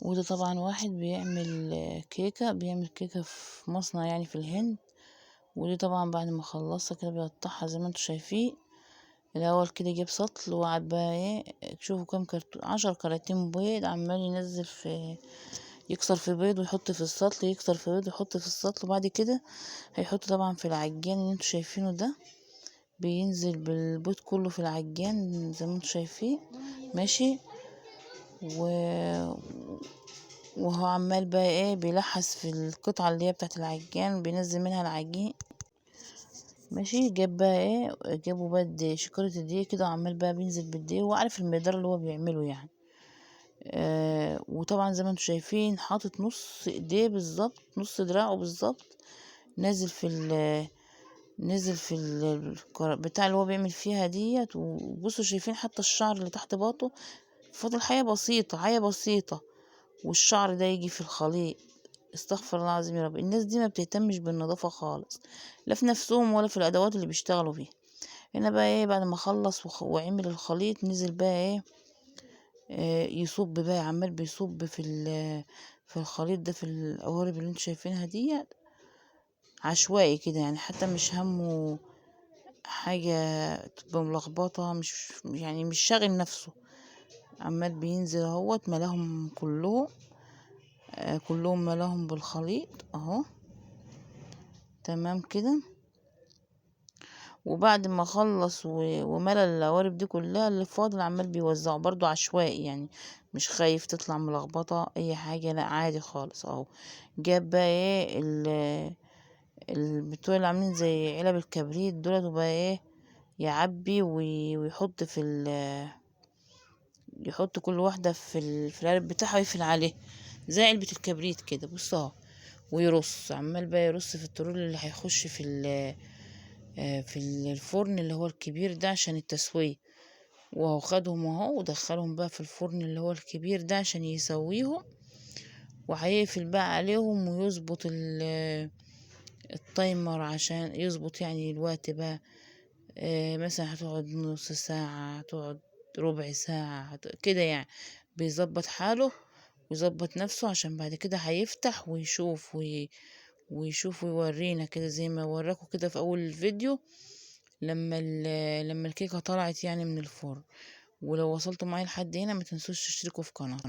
وده طبعا واحد بيعمل كيكة، بيعمل كيكة في مصنع يعني في الهند. ودي طبعا بعد ما خلصها كده بيقطعها زي ما انتم شايفين. الاول كده جاب سطل وقعد بقى ايه، شوفوا كام كرتون، 10 كراتين بيض، عمال ينزل في، يكسر في بيض ويحط في السطل، يكسر في بيض ويحط في السطل. وبعد كده هيحط طبعا في العجان اللي انتوا شايفينه ده، بينزل بالبيض كله في العجان زي ما انتوا شايفين، ماشي. وهو عمال بقى ايه بيلحس في القطعة اللي هي بتاعت العجان، بينزل منها العجين، ماشي. جاب بقى ايه، جابوا بقى شكارة الدقيق كده، وعمال بقى بينزل بالدقيق، وعارف المقدار اللي هو بيعمله يعني. وطبعا زي ما انتم شايفين حاطط نص ايديه بالظبط، نص دراعه بالظبط، نازل في ال نزل في ال بتاع اللي هو بيعمل فيها ديت. وبصوا شايفين حتى الشعر اللي تحت باطه، فاضل حاجة بسيطة، حاجة بسيطة، والشعر ده يجي في الخليط. استغفر الله العظيم يا رب. الناس دي ما بتهتمش بالنظافة خالص، لا في نفسهم ولا في الادوات اللي بيشتغلوا بيها. هنا بقى ايه بعد ما خلص وعمل الخليط، نزل بقى ايه، يصب بقى، عمال بيصب في الخليط ده، في القوارب اللي انتوا شايفينها ديت، عشوائي كده يعني، حتى مش همه حاجة تبقى ملخبطة، مش يعني مش شاغل نفسه، عمال بينزل اهوت ملاهم كلهم، كلهم ملاهم بالخليط اهو، تمام كده. وبعد ما خلص وملى القوارب دي كلها، اللي فاضل عمال بيوزعه برضو عشوائي يعني، مش خايف تطلع ملخبطة اي حاجة، لا عادي خالص اهو. جاب بقى ايه البتوع اللي عاملين زي علب الكبريت دولت، وبقى ايه يعبي ويحط في يحط كل واحدة في العلب بتاعها ويقفل عليه زي علبة الكبريت كده، بصوا اهو. ويرص، عمال بقى يرص في الترول اللي هيخش في الفرن اللي هو الكبير ده عشان التسوية. وهو خدهم اهو ودخلهم بقى في الفرن اللي هو الكبير ده عشان يسويهم، وهيقفل بقى عليهم ويظبط التايمر عشان يظبط يعني الوقت بقى. مثلا هتقعد نص ساعة، هتقعد ربع ساعة، كده يعني، بيظبط حاله ويظبط نفسه عشان بعد كده هيفتح ويشوف ويشوف ويورينا كده زي ما وراكم كده في اول الفيديو لما الكيكة طلعت يعني من الفرن. ولو وصلتوا معايا لحد هنا ما تنسوش تشتركوا في قناتي.